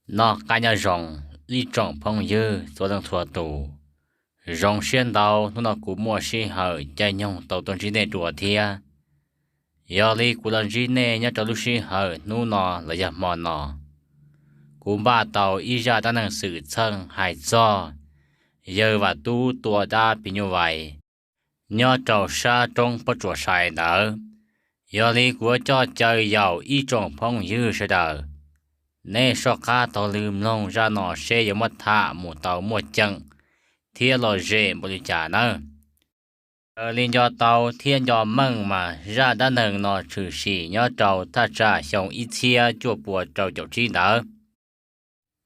Noj qab nyob zoo ib tsoom phooj ywg txhua leej txhua tus. Zoo siab ntau hnub no kuv muaj sij hawm caij nyoog tau tuaj ntsib nej dua thiab. Yog li kuv los ntsib nej nyob rau lub sij hawm hnub no los yog hmo no, kuv npaj tau ib zaj dab neeg xwm txheej hais txog yawg Vam Tub tua dab phim nyuj vais nyob rau sab roob pob tsuas sai ntawd. Yog li kuv yuav coj caw yaum ib tsoom phooj ywg sawv daws, nej soj qab taug lw mloog zaj no seb yuav muab tham mus tau muaj ceem thiab lom zem npaum li cas nawb. Raws li nco tau thiab nco meej mas zaj dab neeg no tshwm sim nyob rau thaj tsam xyoo ib txhiab cuaj pua rau caum tsib ntawd.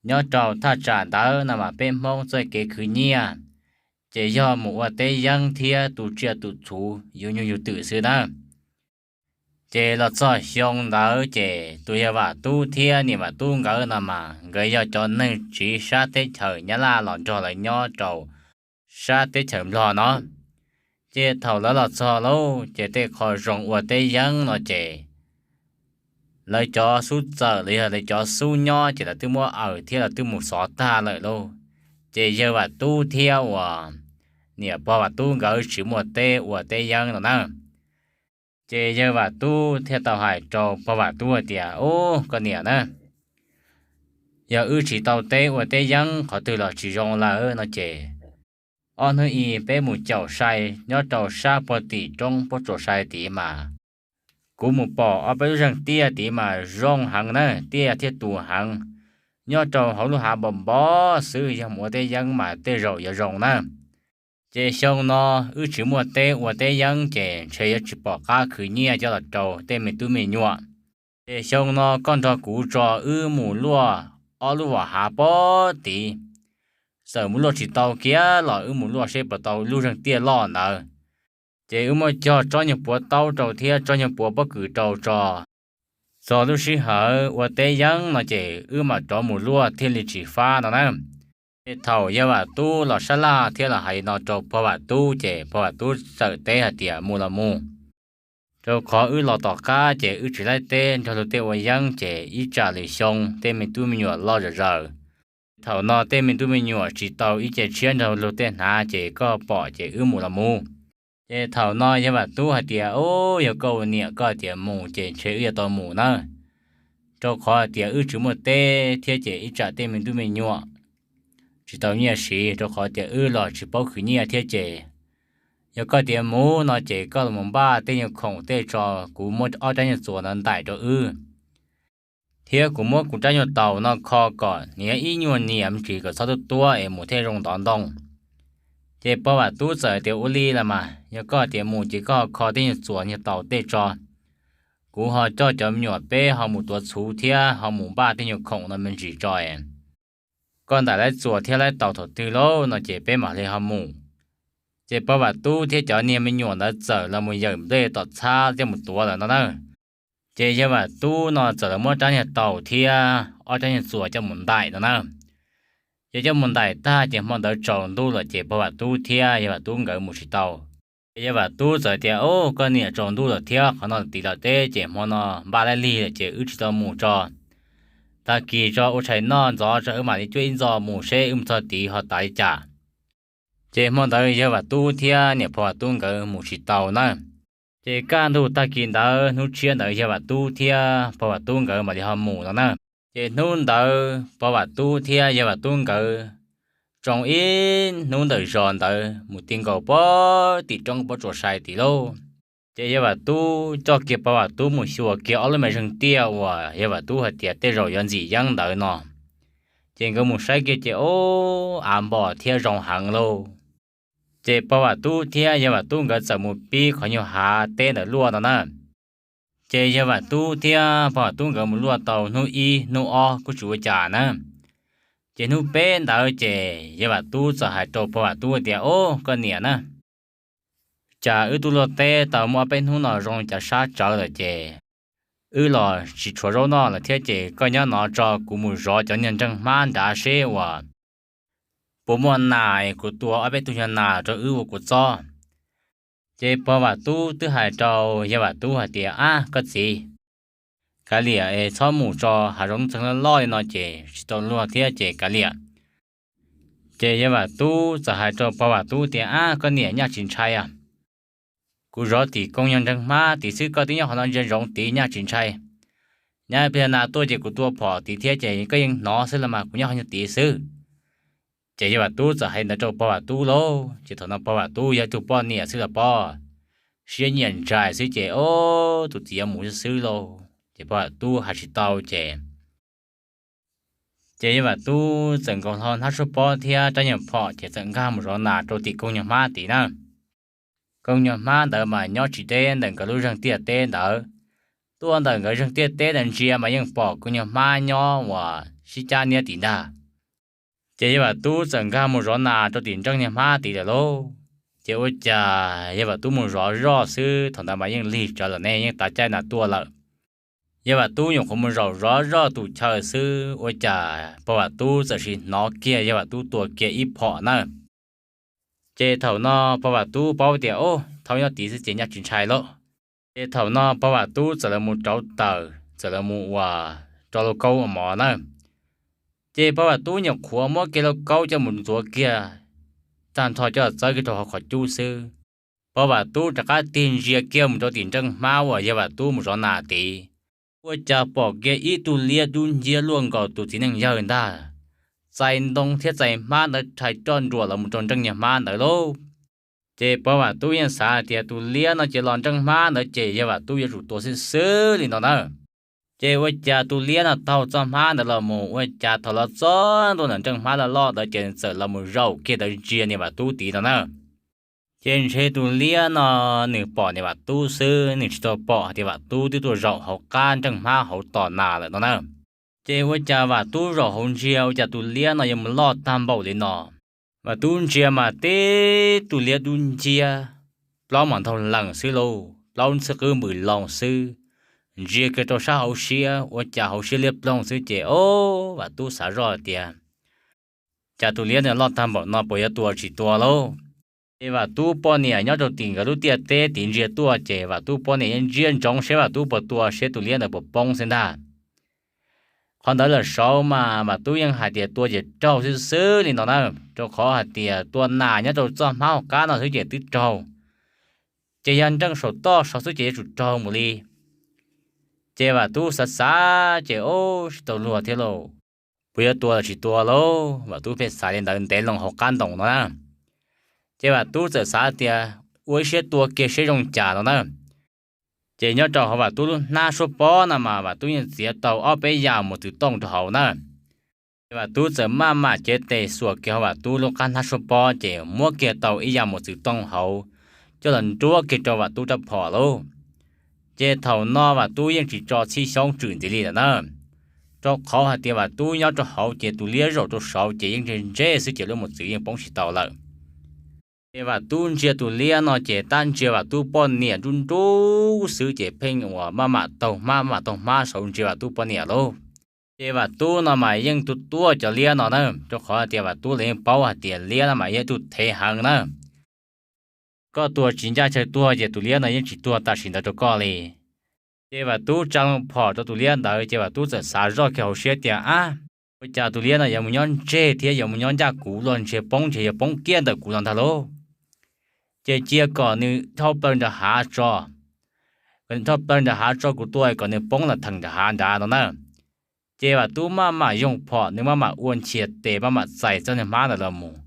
Nyob rau thaj tsam ntawd no mas peb Hmoob txoj kev khwv nyiaj ces yog mus ua teb yeeb thiab tu tsiaj tu txhuv yug nyuj yug twm xwb nawb. Ces los txog xyoo ntawd ces tus yawg Vam Tub thiab niam Vam Tub nkawd no mas nkawd yog cov neeg tsiv sab teb chaws Nyab Laj los nrog lawv nyob rau sab teb chaws Nplog no. Ces thaum lawv los txog lauj, ces tej qho zoo ua teb yeeb no ces lawv cov xub txawm los yog lawv cov xub nyob ces lawv twb muab aws thiab lawv twb mus xov tag lawm lauj. Ces yawg Vam Tub thiab uas niam pog Vam Tub nkawd tsis muaj teb ua teb yeeb no na. Ces yawg Vam Tub thiaj tau hais rau pog Vam Tub hais tias, Ub, koj niam na, yog wb tsis tau teb ua teb yeeb qhov twg los tsis zoo lawm no ces ob hnub i peb mus caum sai nyob rau sab puag tim roob pob tsuas sai tid mas kuv mus pom ob peb lub zeeg tiaj tid mas zoo heev na, tiaj thiab tus heev, nyob rau hauv lub hav npov npov xwb, yog mus ua teb yeeb mas tej zaum yuav zoo na. Ces xyoo no wb tsis muaj teb ua teb yeeb ces ntshe yuav tsis pom qab khwv nyiaj coj los rau tej me tub me nyuam. Ces xyoo no koj nrog kuv tso wb mus luaj ob lub vam hav pob tid, txawm mus luaj tsis tau kiag los wb mus luaj seb puas tau lub zeeg tiaj loj ntawd. Ces wb muab cog tsob nyuag puav taub rau thiab tsob nyuag puav pob kws rau tso. Txog lub sij hawm ua teb yeeb no ces wb mam rov mus luaj thiaj li tsis fab no na. Ces thaum yawg Vam Tub los sab laj thiab los hais no rau pog Vam Tub ces pog Vam Tub txawm teb hais tias, Mus los mus, rau qhov wb los tom qab ces wb tsis laib teb nrog luag tej ua yeeb ces ib tsam lwm xyoo tej me tub me nyuam loj zom zaws. Thaum no tej me tub me nyuam tsis tau ib ce tshiab nrog luag tej hnav ces koj pom ces wb mus los mus. Ces thaum no yawg Vam Tub hais tias, Ub, yog koj ua niam koj tias mus ces ntshe wb yuav tau mus na, rau qhov hais tias wb tsis muaj teb thiab ces ib tsam tej me tub me nyuam tsis tau nyiaj siv, rau qhov tias wb los tsis paub khwv nyiaj thiab ces yog koj tias mus no ces koj los mus npaj tej nyuag khoom tej tso, kuv muab ob rab nyuag txuas ntawd ntaim rau wb, thiab kuv muab kuv rab nyuag taus no kho kom hniav ib nyuag niam me ntsis kom txhob tuab tuab es mus thiaj zoo ntov ntoo. Ces pog Vam Tub txawm tias, Ua li los mas, yog koj tias mus ces koj ho kho tej nyuag txuas nyuag taus tej tso, kuv ho coj cov me nyuam peb ho mus tuav txhuv thiab ho mus npaj tej nyuag khoom no me ntsis tso es koj ntaim laib txuas thiab laib taus thaum twg lauj no ces peb mam li ho mus. Ces pog Vam Tub thiab cov niag me nyuam ntawd txawm los mus yawm nplej tom txhab coj mus tuav lawm no na. Ces yawg Vam Tub no txawm los muab rab nyuag taus thiab ob rab nyuag txuas coj mus ntaim no na. Ces coj mus ntaim tag ces hmo ntawd tsaus ntuj lawm ces pog Vam Tub thiab yawg Vam Tub nkawd mus tsis tau. Ces yawg Vam Tub txawm tias, Ub, koj niam, tsaus ntuj lawm thiab qhov no tid los teb ces hmo no npaj laib lig lawm ces wb tsis tau mus tso. Tag kis tso ua tshais noj ntxov tso wb mam li cuab ib ntxo mus seb wb mus txog tid ho tas li cas. Ces hmo ntawd yawg Vam Tub thiab niam pog Vam Tub nkawd mus tsis tau na. Ces kaj ntug tag kis ntawd hnub tshiab ntawd yawg Vam Tub thiab pog Vam Tub nkawd mam li ho mus no na. Ces hnub ntawd pog Vam Tub thiab yawg Vam Tub nkawd tsoo ib hnub ntawm zos ntawd mus ti nkaus pog tim roob pob tsuas sai tid lauj. Ces yawg Vam Tub coj kiag pog Vam Tub mus xyuas kiag ob lub me zeeg tiaj uas yawg Vam Tub hais tias tej zaum yuav ntxim yeeb ntawd no. Ces nkawd mus saib kiag ces ub, av npom thiab zoo heev lauj. Ces pog Vam Tub thiab yawg Vam Tub nkawd txawm mus pib qhov nyuag hav teb ntawd luaj no na. Ces yawg Vam Tub thiab pog Vam Tub nkawd mus luaj tau hnub ib hnub ob kuj tsis ua cas na. Ces hnub peb ntawd ces yawg Vam Tub txawm hais rau pog Vam Tub tias, Ub, koj niam na, cas wb tuaj luaj teb tau muaj ob peb hnub no zoo cas sab tsawv lawm ces wb los tsis tshuav zaub noj lawm thiab ces koj nyob no tso kuv mus zov cov niag nreeg hmab nrad seb uas puas muaj nas es kuv tua ob peb tug nyuag nas rau wb ua kuv txob. Ces pog Vam Tub twb hais rau yawg Vam Tub hais tias, Ab, koj txiv, kav liam es txhob mus tso hav zoov txeeg loj loj li no ces tsis tau luag thiab ces kav liam. Ces yawg Vam Tub txawm hais rau pog Vam Tub tias, Ab, koj niam, nyaj tsis ntshai a, kuv zov tim koog nyuag nreeg hmab tid xwb, koj twb nyob qhov no ntsia ntsoov tid, nyaj tsis ntshai. Nyab plig nas tuaj ces kuv tua phom tid thiab ces koj yeej hnov xwb los mas kuv nyob qhov nyuag tid xwb. Ces yawg Vam Tub txawm hais ntawd rau pog Vam Tub lauj, ces thaum no pog Vam Tub yog tus poj niam xwb los pog, siab nyiam ntsais xwb ces, Ob, tus txiv yuav mus xwb xwb lauj. Ces pog Vam Tub hais tsis tau ces, ces yawg Vam Tub txawm nkaus hlo hnab suab pob thiab rab nyuag phom ces txawm nkag mus zov nas rau tim koog nyuag hmab tid na. Koog nyuag hmab ntawd mas nyob tsis deb ntawm nkawd lub zeeg tiaj teb ntawd. Tuaj ntawm nkawd zeeg tiaj teb ntawd ntsia mas yeej pom koog nyuag hmab nyob uas sib cab niab tim ntag. Ces yawg Vam Tub txawm nkag mus zov nas rau tim nreej nyuag hmab tid lawm lauj. Ces ua cas yawg Vam Tub mus zov zoj xwb, thaum ntawd mas yeej lig tsawv lawm ne, yeej tav caij nas tuaj lawm. Yawg Vam Tub nyuam qhuav mus zaum zov zoj tus chaw xwb, ua cas pog Vam Tub txawm sim hnov kiag yawg Vam Tub tua kiag ib phom na. Ces thaum no pog Vam Tub paub tias, Ob, thaum nyob tid xwb ces nyaj tsis ntshai lauj. Ces thaum no pog Vam Tub txawm lawv mus rauv taws, txawm lawv mus ua rau lauj kaub ua mov na. Ces pog Vam Tub nyuam qhuav muab kiag lauj kaub coj mus ntxuav kiag tag nrho coj txawb kiag rau hauv qhov cub xwb, pog Vam Tub rov qab tig ntsia kiag mus rau tim nreej hmab uas yawg Vam Tub mus zov nas tid. Ua cas pom kiag ib tug liab dub nciab luaj nkaus tus txiv neej yawg ntag, txais ntoo thiab txais hmab ntawd rhais roj nruam los mus rau nreej nyuag hmab ntawd lauj. Ces pog Vam Tub yeej xav tias tus liab no ces los nreej hmab ntawd ces yawg Vam Tub yuav tsum tua xwb xwb li no na. Ces ua cas tus liab no taug txoj hmab ntawd los mus, ua cas thaum los txog ntua ntawm nreej hmab loj loj ntawd ces txawm los mus zaum kiag ntawd ntsia niam Vam Tub tid no na. Ces ntshe tus liab no nws pom niam Vam Tub xwb, nws tsis tau pom hais tias Vam Tub twb tuaj zaum hauv qab nreej hmab hauv tos nas lawm no na. Ces ua cas Vam Tub zaum hauv ntsia ua cas tus liab no yuav mus loj tag npaum li no. Vam Tub ntsia mas tib tug liab dub nciab, plaub mas ntaug lees xwb lauj, plaub ntxhwb qwb npws loo xwb. Ntsia kiag rau sab hauv siab ua cas hauv siab liab ploog xwb ces, o, Vam Tub xav zoj tias, cas tus liab ntawd loj tag npaum no puas yuav tua tsis tua lauj. Ces Vam Tub poj niam nyob rau tim nkawd lub tiaj teb tid ntsia tuaj ces Vam Tub poj niam yeej ntsia ntsoov seb Vam Tub puas tua seb tus liab ntawd puas poob xwb ntag. Qhov ntawd lawm saud mas Vam Tub yeej hais tias tua ces raug xwb xwb li no na, rau qhov hais tias tua nas nyob rau txoj hmab hauv qab no xwb ces twb raug. Ces yog nreej saum toj saud xwb ces yuav tsum raug mus li. Ces Vam Tub xav xav ces, o, tsis tau luag thiab lauj, puas yuav tua los tsis tua lauj. Vam Tub pheej xav li ntawd ntev loo hauv qab ntoo no na. Ces Vam Tub txawm xav tias ua ib siab tua kiag seb zoo cas no na. Ces nyob rau hauv Vam Tub lub hnab suab pob no mas Vam Tub yeej txiav tau ob peb yam mos txwv tooj rau hauv na. Ces Vam Tub txawm maj mam cev tes xuas kiag hauv Vam Tub lub qab hnab suab pob ces muab kiag tau ib yam mos txwv tooj hauv coj los nruab kiag rau Vam Tub rab phom lauj. Ces thaum no Vam Tub yeej tsis tso txhib xyoob tswm ntxiv li lawm na, rau qhov hais tias Vam Tub nyob rau hauv ces tus liab zaum rau saud ces yeej ntse ntse xwb ces lub mos txwv yeej poob tsis tau lawm. Ces Vam Tub ntsia tus liab no ces tab ntsia Vam Tub poj niam nruj nruj xwb ces pheej uas maj mam taug hmab maj mam taug hmab saud ntsia Vam Tub poj niam lauj. Ces Vam Tub no mas yeej tu tuaj cov liab no na, rau qhov hais tias Vam Tub los yeej paub hais tias liab no mas yog ib tug thev heev na. Koj tua tsis ncaj chaw tuag ces tus liab no yeej tsis tuag tam sim ntawd rau koj li. Ces Vam Tub tsa loo phom rau tus liab ntawd ces Vam Tub txawm xav zoj kiag hauv siab tias, ab, ua cas tus liab no yuav mus nyob ntseg thiab yuav mus nyob ncaj kuv los ntshe poob ntshe yuav poob kiag ntawm kuv no ntag lauj. Ces cia kom nws dhau plaws nram hav tso, kom nws dhau plaws nram hav tso kuv tua kom nws poob los theem nram hav nrad no na. Ces Vam Tub maj mam yoog phom, nws maj mam ua nchias tes maj mam txais txoj niag hmab ntawd los mus.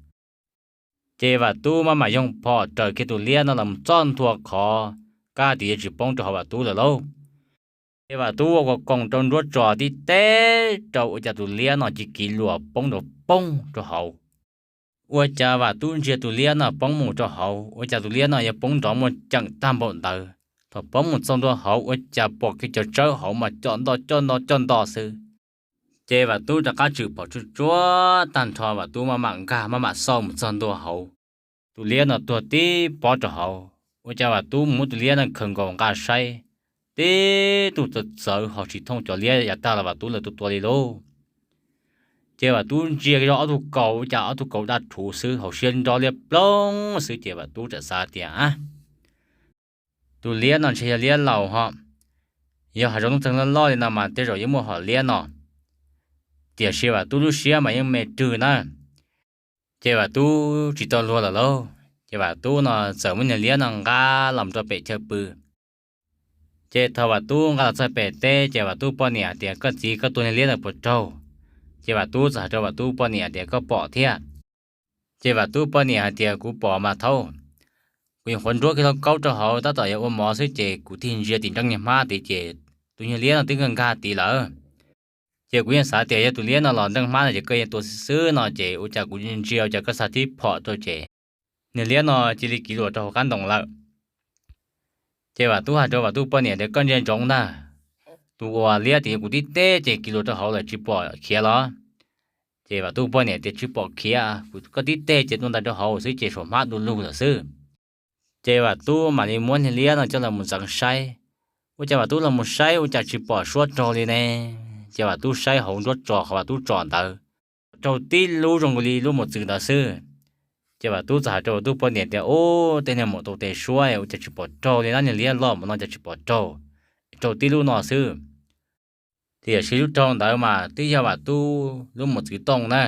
Ces Vam Tub maj mam yoog phom raws kiag tus liab no los txog ntua qhov kab tias yuav tsis poob rau hauv Vam Tub lawm lauj. Ces Vam Tub ua koom koom rau nruab tso tib teb rau ua cas tus liab no cia kiv luas poob rau poob rau hauv. Ua cas Vam Tub ntsia tus liab no poob mus rau hauv ua cas tus liab no yuav poob nrov muaj ceem tag npaum ntawd. Thaum poob mus txog ntua hauv ua cas pom kiag cov tsawb hauv mas coj nto coj nto coj nto xwb. Ces Vam Tub rov qab tswm phom tsuj tsuab tag nrho, Vam Tub maj mam nkag maj mam xauj mus txog ntua hauv. Tus liab no tuag tib pob rau hauv, ua cas Vam Tub mus muab tus liab no khaws nkaus nqa saib, tib tug txawv txawv ho tsis thooj cov liab yav tag los Vam Tub lawv tua tua li lauj. Ces Vam Tub ntsia zog ob tug kaus, ua cas ob tug kaus daj rhuv xwb, hauv siab nrov liab ploog xwb, ces Vam Tub txawm xav tias, ab, tus liab no ntshe yog liab laus ho, Yog hav zoov nuj txeeg loj loj li no mas tej zaum yeej muaj hom liab no. Tiam sis Vam Tub lub siab mas yeej me rwg na. Ces Vam Tub tsis tau luag lawm lauj, ces Vam Tub no txawm muab niag liab no nqa los rau pem chaw pw. Ces thaum Vam Tub nqa los txog pem teb ces Vam Tub poj niam tias, Koj txiv, koj tua niag liab ntawd puas raug? Ces Vam Tub txawm hais rau Vam Tub poj niam tias, Koj pom thiab? Ces Vam Tub poj niam hais tias, Kuv pom mas thaub, kuv nyuam qhuav nruab kiag lauj kaub rau hauv tab tom yuav ua mov xwb ces kuv tig ntsia tim nreej niag hmab tid ces tus niag liab no twb nkag nkag tid lawm. Ces kuv yeej xav tias yog tus liab no los nreej hmab no ces koj yeej tua xwb xwb no ces ua cas kuv ntsia ua cas koj xa tib phom rau ces niag liab no cia li kiv luas rau hauv qab ntoo lawm. Ces Vam Tub hais rau Vam Tub poj niam tias, Koj ntsia ntsoov ntag, tus uas liab tim kuv tib teb ces kiv luas rau hauv lawm tsis pom khiav los? Ces Vam Tub poj niam tias, Tsis pom khiav, kuv koj tib teg ces tua ntais rau hauv xwb ces saum hmab du lug lawm xwb. Ces Vam Tub mam li muab niag liab no coj los mus ntxeev saib. Ua cas Vam Tub los mus saib ua cas tsis pom suab raug li ne? Ces Vam Tub saib hauv nruab tso qhov Vam Tub tso ntawd, raug tib lub zoo li lub mos txwv ntawd xwb. Ces Vam Tub txawm hais rau Vam Tub poj niam tias, Ub, tej niag maum taus tes suab ua cas tsis pom raug li na, niag liab loj mus no cas tsis pom raug, raug tib lub no xwb. Tiam sis lub raug ntawd mas twb yog Vam Tub lub mos txwv tooj na.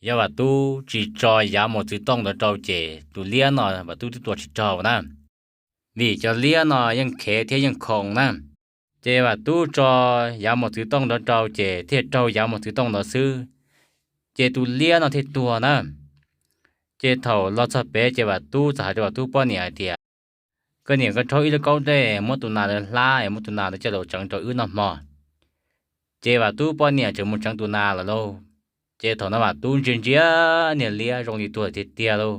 Yog Vam Tub tsis tso yav mos txwv tooj ntawd rau ces tus liab no Vam Tub twb tua tsis raug na, vim cov liab no yeej khev thiab yeej khoom na. Ces Vam Tub tso yav mos txwv tooj ntawd rau ces thiaj raug yav mos txwv tooj ntawd xwb, ces tus liab no thiaj tuag na. Ces thaum los txog pem ces Vam Tub txawm hais rau Vam Tub poj niam hais tias, Koj niam, koj rhaub ib lub kaub dej muab tus nas ntawd hlab es muab tus nas ntawd coj los tseev rau wb noj hmo. Ces Vam Tub poj niam tseem mus tseev tus nas lawm lauj. Ces thaum no Vam Tub ntsia ntsia niag liab zoo li tuag tiag tiag lauj.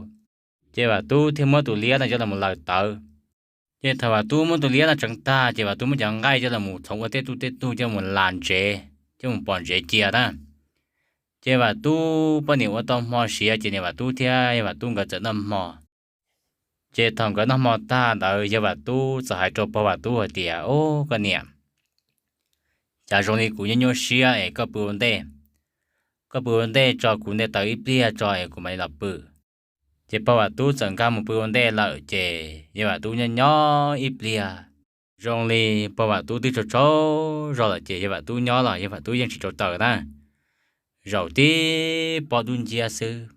Ces Vam Tub thiaj muab tus liab no coj los laws tawv. Ces thaum Vam Tub muab tus liab no tseev tag ces Vam Tub muab cov nqaij coj los txhoov ua tej tug tej tug coj mus las ntsev, coj mus pom ntsev cia na. Ces Vam Tub poj niam ua tau hmo siav ces niam Vam Tub thiab yawg Vam Tub nkawd txawm noj hmo. Ces thaum nkawd noj hmo tag ntawd yawg Vam Tub txawm hais rau pog Vam Tub hais tias, Ub, koj niam, cas zoo li kuv nyuaj nyuaj siab es koj pw ua ntej, koj pw ua ntej tso kuv nte taws ib pliag tso es kuv mam li los pw. Ces pog Vam Tub txawm nkag mus pw ua ntej lawm ces yawg Vam Tub nyob nyob ib pliag, zoo li pog Vam Tub twb tsaug tsaug zog lawm ces yawg Vam Tub nyob los yawg Vam Tub yeej tsis rauv taws na, zaum tib pob dub nciab xwb.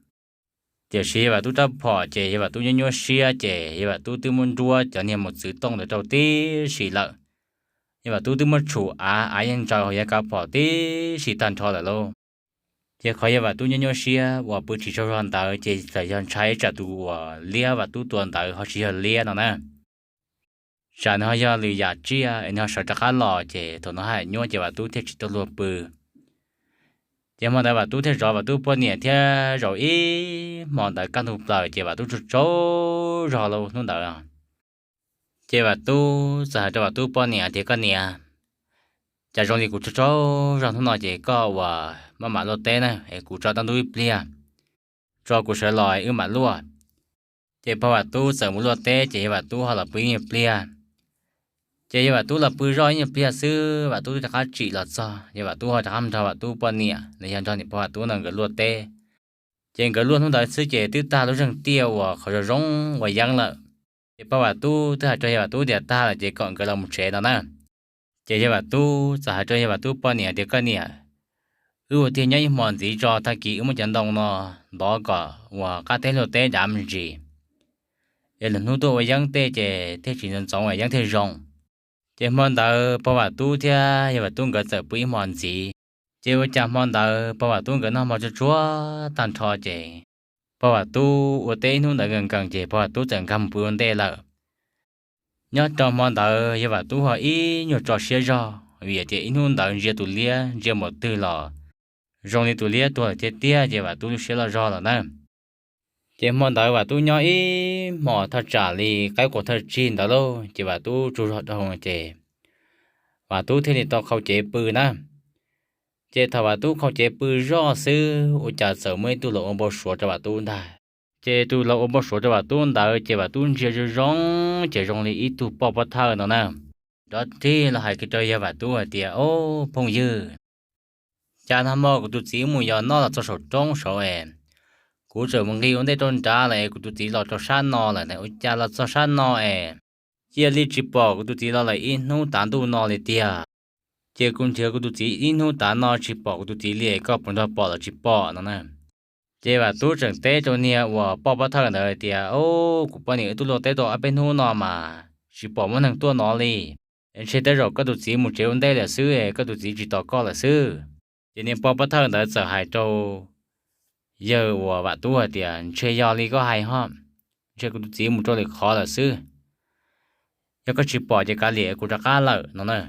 Tiam sis yawg Vam Tub rab phom ces yawg Vam Tub nyuaj nyuaj siab ces yawg Vam Tub twb muab nruab cov niag mos txwv tooj ntawd rau tib si lawm. Yawg Vam Tub twb muab tshum av, av yeej ntsaws hauv yav kav phom tib si tag nrho lawm lauj. Ces qhov yawg Vam Tub nyuaj nyuaj siab uas pw tsis tsaug zog ntawd ces txawm yog ntshai tsam tus uas liab Vam Tub tua ntawd ho tsis yog liab no na, tsam nws ho yog lwm yam tsiaj es nws ho sawv rov qab los ces thaum no haj yam nyuaj ces Vam Tub thiaj tsis tau luag pw. Ces hmo ntawd Vam Tub thiaj zov Vam Tub poj niam thiab zaum ib hmo ntawd kaj ntug plaws ces Vam Tub tsaug tsaug zog lauj hnub ntawd. Ces Vam Tub txawm hais rau Vam Tub poj niam tias, Koj niam, cas zoo li kuv tsaug tsaug zog hnub no ces koj uas maj mam luaj teb na es kuv tso tau ntub ib pliag, tso kuv sawv los wb mam luaj. Ces pog Vam Tub txawm mus luaj teb ces yawg Vam Tub ho los pw ib nyuag pliag. Ces yawg Vam Tub los pw zoj ib nyuag pliag xwb Vam Tub twb rov qab tsim los txog, yawg Vam Tub ho rov qab nrog Vam Tub poj niam los yog nrog niam pog Vam Tub no nkawd luaj teb. Ces nkawd luaj hnub ntawd xwb ces twb tag lub zeeg tiaj uas qhov zoo zoo ua yeeb lawm. Ces pog Vam Tub twb hais rau yawg Vam Tub tias tag lawm ces kom nkawd los mus tsev no na. Ces yawg Vam Tub txawm hais rau yawg Vam Tub poj niam tias, Koj niam, wb ua tiag nyob ib hmo ntxiv tso, tag kis wb muab cov ntoo no ntov kom uas qab teb luaj teb dav me ntsis, es lwm hnub tuaj ua yeeb tej ces thiaj tsis ntxoov ntxoov es yeeb thiaj zoo. Ces hmo ntawd pog Vam Tub thiab yawg Vam Tub nkawd txawm pw ib hmo ntxiv. Ces ua cas hmo ntawd pog Vam Tub nkawd noj hmo tsuag tsuag tag nrho ces pog Vam Tub ua teb ib hnub ntawd nkees nkees ces pog Vam Tub txawm nkag mus pw ua ntej lawm. Nyob rau hmo ntawd yawg Vam Tub ho ib nyuag tso siab zog vim tias ib hnub ntawd ntsia tus liab ntsia npaum twg los zoo li tus liab tuag lawm tiag tiag ces Vam Tub lub siab loj zog lawm na. Ces hmo ntawd Vam Tub nyob ib hmos thaj tsam li qaib qua thawj tsig ntawd lauj, ces Vam Tub tsaug zog dhau ces Vam Tub thiaj li tau qhau cev pw na. Ces thaum Vam Tub qhau cev pw zoj xwb ua cas txawm muaj ib tug los ua npau suav rau Vam Tub ntag. Ces tus los ua npau suav rau Vam Tub ntawd ces Vam Tub ntsia zoo zoo ces zoo li ib tug poj pob thawj no na, nrov rig los hais kiag rau yawg Vam Tub hais tias, Au, phooj ywg, cas nag hmo kuv tus txiv mus yos noj los txog saum roob saud es kuv txawm mus nqis ua ntej rau nrad lawm es kuv tus txiv los rau sab no lawm ne, ua cas los txog sab no es cia li tsis pom kuv tus txiv los lawm ib hnub tav ntuj no li tiag. Ces kuv nrhiav kuv tus txiv ib hnub tav no tsis pom kuv tus txiv li, koj puas nrog pom los tsis pom no na? Ces Vam Tub tseem teb rau niag uas poj pov thawj ntawd tias, Au, kuv poj niam wb twb luaj teb tau ob peb hnub no mas tsis pom muaj neeg tuaj no li. Ntshe tej zaum koj tus txiv mus tsev ua ntej lawm xwb, koj tus txiv tsis tos koj lawm xwb. Ces niag poj pov thawj ntawd txawm hais rau yawg uas Vam Tub hais tias, Ntshe yog li koj hais ho, ntshe kuv tus txiv mus rau lwm qhov lawm xwb. Yog koj tsis pom ces kav liam, kuv rov qab lawm no na.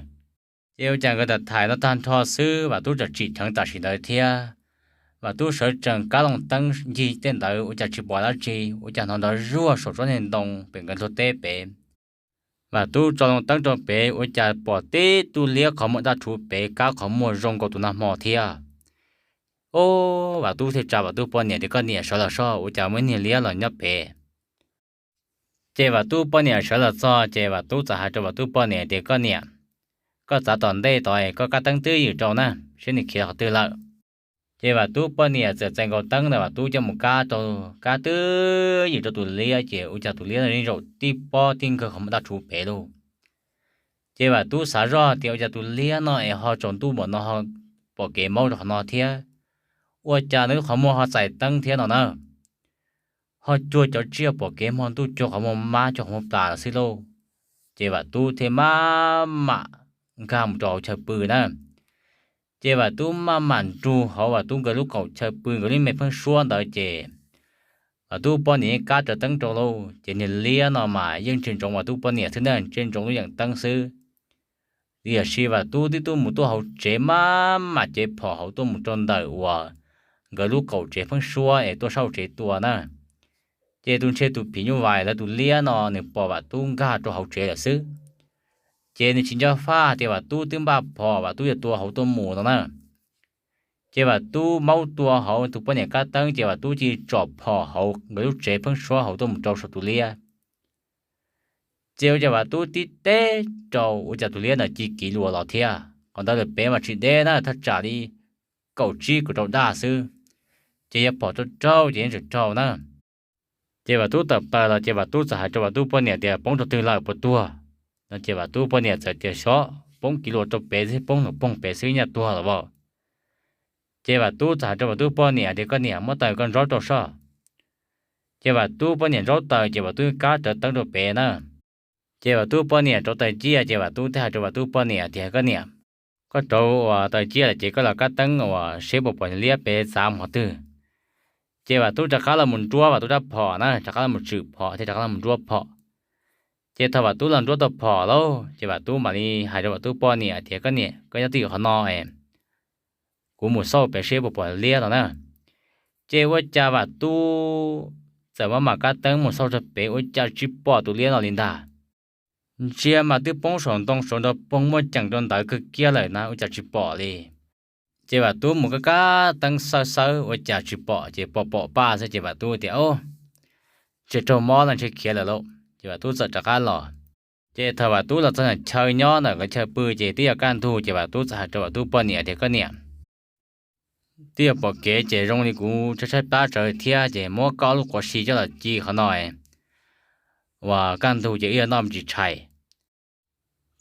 Ces ua cas nkawd tham tham no tag nrho xwb, Vam Tub tseem tsim dheev tam sim ntawd thiab. Vam Tub sawv tsees kab loo teeb ncig tej ntawd ua cas tsis pom dab tsi, ua cas hnov nrov zuag saum tsob niag ntoo pem nkawd ntuj teb pem. Vam Tub tso loo teeb rau pem ua cas pom tib tug liab qhov muag daj rhuv pem kab qhov muag zoo nkaus tus nag hmo thiab. Au, Vam Tub thiaj tsa Vam Tub poj niam tias, Koj niam, sawv los soj, ua cas muaj ib niag liab los nyob pem. Ces Vam Tub poj niam sawv los txog ces Vam Tub txawm hais rau Vam Tub poj niam tias, Koj niam, koj txav tom ntej tod, koj kab teeb twb ywm rau na, saib nws khiav qhov twg lawm. Ces Vam Tub poj niam txawm txais nkaus teeb ntawm Vam Tub coj mus kab rau, kab twb ywm rau tus liab ces ua cas tus liab no yeej zaum tib pob tib nkawg qhov muag daj rhuv pem lauj. Ces Vam Tub xav zoj tias, Ua cas tus liab no es ho tsaus ntuj npaum no ho pom kev maub rau qhov no thiab? Ua cas nws qhov muag ho txais teeb thiab no na? Ho cuag cov tsiaj pom kev hmo ntuj cuag qhov muag mab cuag qhov muag plas xwb lauj. Ces Vam Tub thiaj maj mam nkag mus rau hauv chaw pw na. Ces Vam Tub maj mam nrug hauv Vam Tub nkawd lub qaum chaw pw, nkawd lub me pheeb suab ntawd ces Vam Tub poj niam yeej kab rawv teeb rau lauj. Ces niag liab no mas yeej tsis ntsoov Vam Tub poj niam xwb na, tsis ntsoov lub yeem teeb xwb. Tiam sis Vam Tub twb tuaj mus tuaj hauv tsev maj mam cev phom hauv tuaj mus rau ntawm uas nkawd lub qaum tsev pheeb suab es tuaj saum tsev tua na. Ces tus ntshe tus phim nyuj vais lawv tus liab no nws pom Vam Tub nkag rau hauv tsev lawm xwb. Ces nws tsis nco faj tias Vam Tub twb npaj phom Vam Tub yuav tua hauv tuaj mus no na. Ces Vam Tub maub tua hauv tus poj niam kab teeb ces Vam Tub cia li tsom phom hauv nkawd lub tsev pheeb suab hauv tuaj mus rau saum tus liab. Ces ua cas Vam Tub tib teb rau ua cas tus liab ntawd ci kiv luas los thiab. Qhov ntawd lawm pem mas tsis deb na, thaj tsam li kaum tsib kaum rau daj xwb. Ces yog phom raug raug ces yeej tseem raug na. Ces Vam Tub tawm plaws los ces Vam Tub txawm hais rau Vam Tub poj niam tias, Poob rau twg lawm puas tuag? No ces Vam Tub poj niam txawm tias, Xyov, poob kiv luas rau pem xwb, poob nws poog pem xwb nyaj tuag lawm as. Ces Vam Tub txawm hais rau Vam Tub poj niam tias, Koj niam, muab taws koj ntsaub rau soj. Ces Vam Tub poj niam ntsaub taws ces Vam Tub kab rawv teeb rau pem na. Ces Vam Tub poj niam rauv taws ciaj ces Vam Tub thiaj hais rau Vam Tub poj niam tias, Koj niam, koj rauv uas taws ciaj lawm ces koj los kab teeb uas seb puas pom liab pem txav mus qhov twg. Ces Vam Tub rov qab los mus nruab Vam Tub rab phom na, rov qab los mus tswm phom thiab rov qab los mus nruab phom. Ces thaum Vam Tub los nruab tau phom lauj, ces Vam Tub mam li hais rau Vam Tub poj niam tias, Koj niam, koj nyob twj ywm qhov no es kuv mus xauj pem seb puas pom liab no na. Ces ua cas Vam Tub txawm maj mam kab teeb mus xauj rau pem ua cas tsis pom tus liab no li ntag. Ntsia mas twb poob saum ntoo saud nrog poog muaj ceem rau ntawd kawg kiag lawm na ua cas tsis pom li. Ces Vam Tub mus kab kab teeb xawb xawb ua cas tsis pom ces pom pom paj xwb ces Vam Tub tias, Au, ntshe raug mob los ntshe khiav lawm lauj. Ces Vam Tub txawm rov qab los. Ces thaum Vam Tub los txog ntawm chaw nyob ntawm nkawd chaw pw ces twb yuav kaj ntug ces Vam Tub txawm hais rau Vam Tub poj niam tias, Koj niam, twb yuav pom kev ces zoo li kuv tshaib tshaib plab tsawv thiab ces muab koj lub quav si coj los ci qhov no uas kaj ntug ces wb yuav noj me ntsis tshais.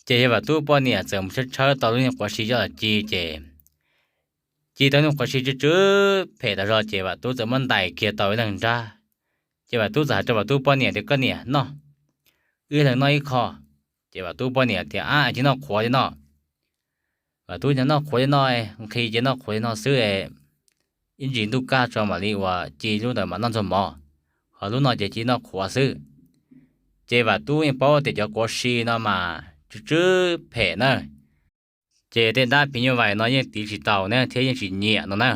Ces yog Vam Tub poj niam txawm mus tshawb tshawb tau lub niag quav si coj los ci ces ci tau lub niag quav si tsw tsw phem tas zog ces Vam Tub txawm muab ntais kiag tau ib leeg nrab. Ces Vam Tub txawm hais rau Vam Tub poj niam tias, Koj niam, noj, wb leeg noj ib qho. Ces Vam Tub poj niam tias, Ab, cia noj qhuav li no. Vam Tub tias, Noj qhuav li no, nqhis ces noj qhuav li no xwb, ib ntsis ntuj kaj tso mam li uas ci lub ntawd mam noj ntxuag mov, ho lub no ces cia noj qhuav xwb. Ces Vam Tub yeej paub tias cov quav si no mas tsw tsw phem na. Ces tej dab phim nyuj vais no yeej tiv tsis tau na thiab yeej tsis nyiam no na.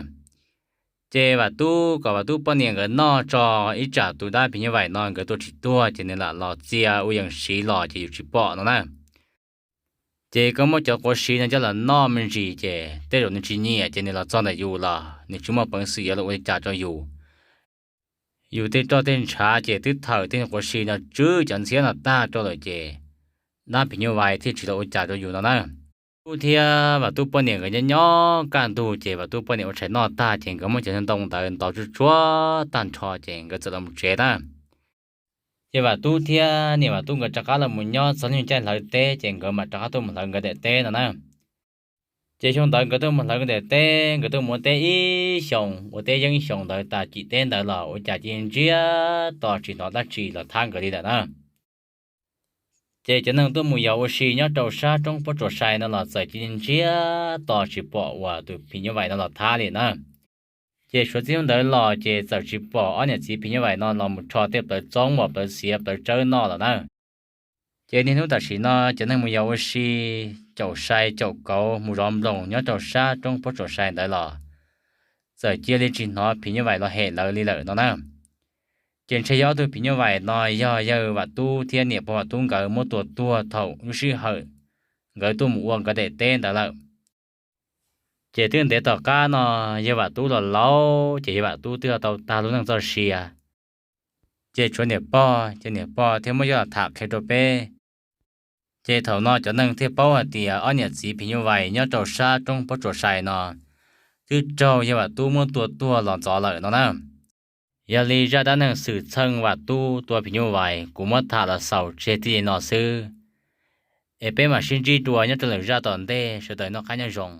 Ces Vam Tub kom Vam Tub poj niam nkawd noj tso, ib tsam tus dab phim nyuj vais no nkawd tua tsis tuag ces nws lam los txia ua yees siv los ces yus tsis pom no na. Ces koj muab cov quav si no coj los noj me ntsis ces tej zaum nws tsis nyiam ces nws los txog ntawm yus los nws tsis muaj peev xwm yuav los ua li cas rau yus. Yus tej roj tej ntshav ces twb thawm tej quav si no tswb cov ntxhiab no tag rau lawm ces dab phim nyuj vais thiaj tsis los ua cas rau yus no na. Tub thiab Vam Tub poj niam nkawd nyob nyob kaj ntug ces Vam Tub poj niam ua tshais noj tag ces nkawd muab cov ntoo ntawd ntov tsuag tsuag tag nrho ces nkawd txawm los mus tsev na. Ces Vam Tub thiab niam Vam Tub nkawd rov qab los mus nyob txog lub caij hlawv teb ces nkawd mam rov qab tuaj mus hlawv nkawd daim teb no na. Ces xyoo ntawd nkawd tuaj mus hlawv nkawd daim teb, nkawd tuaj mus ua teb ib xyoos, ua teb yeeb xyoos ntawd tas cim teb ntawd los ua cas cia li ntsiag to tsis hnov dab tsi los thab nkawd li lawm na. Ces cov neeg tuaj mus yos ua si nyob rau sab roob pob tsuas sai no los txawm cia li ntsiag to tsis pom uas tus phim nyuj vais no los thab li na. Ces suav txij hnub ntawd los ces txawm tsis pom ob niam txiv phim nyuj vais no los mus rho tej plawv txoob uas plawv xiav plawv tsawb noj lawm na. Ces niaj hnub tam sim no cov neeg mus yos ua si caum sai caum kauv mus zov nploos nyob rau sab roob pob tsuas sai ntawd los txawm cia li tsis hnov phim nyuj vais los hem lawv li lawm no na. Ces ntshe yog ob tug phim nyuj vais no yog yawg Vam Tub thiab niam pog Vam Tub nkawd muab tua tuag thaum lub sij hawm nkawd tuaj mus ua nkawd daim teb ntawd lawm. Ces twb ntev tom qab no yawg Vam Tub los laus ces yawg Vam Tub twb tau tag lub neej txoj sia. Ces tshuav niam pog, ces niam pog thiaj muab coj los tham qhia rau peb. Ces thaum no cov neeg thiaj paub hais tias ob niam txiv phim nyuj vais nyob rau sab roob pob tsuas sai no twb raug yawg Vam Tub muab tua tuag los ntxov lawm no na. Yog li zaj dab neeg xwm txheej Vam Tub tua phim nyuj vais kuv muab tham los xaus tseg txij li no xwb, es peb mam sib ntsib dua nyob rau lwm zaj tom ntej, sawv daws noj qab nyob zoo.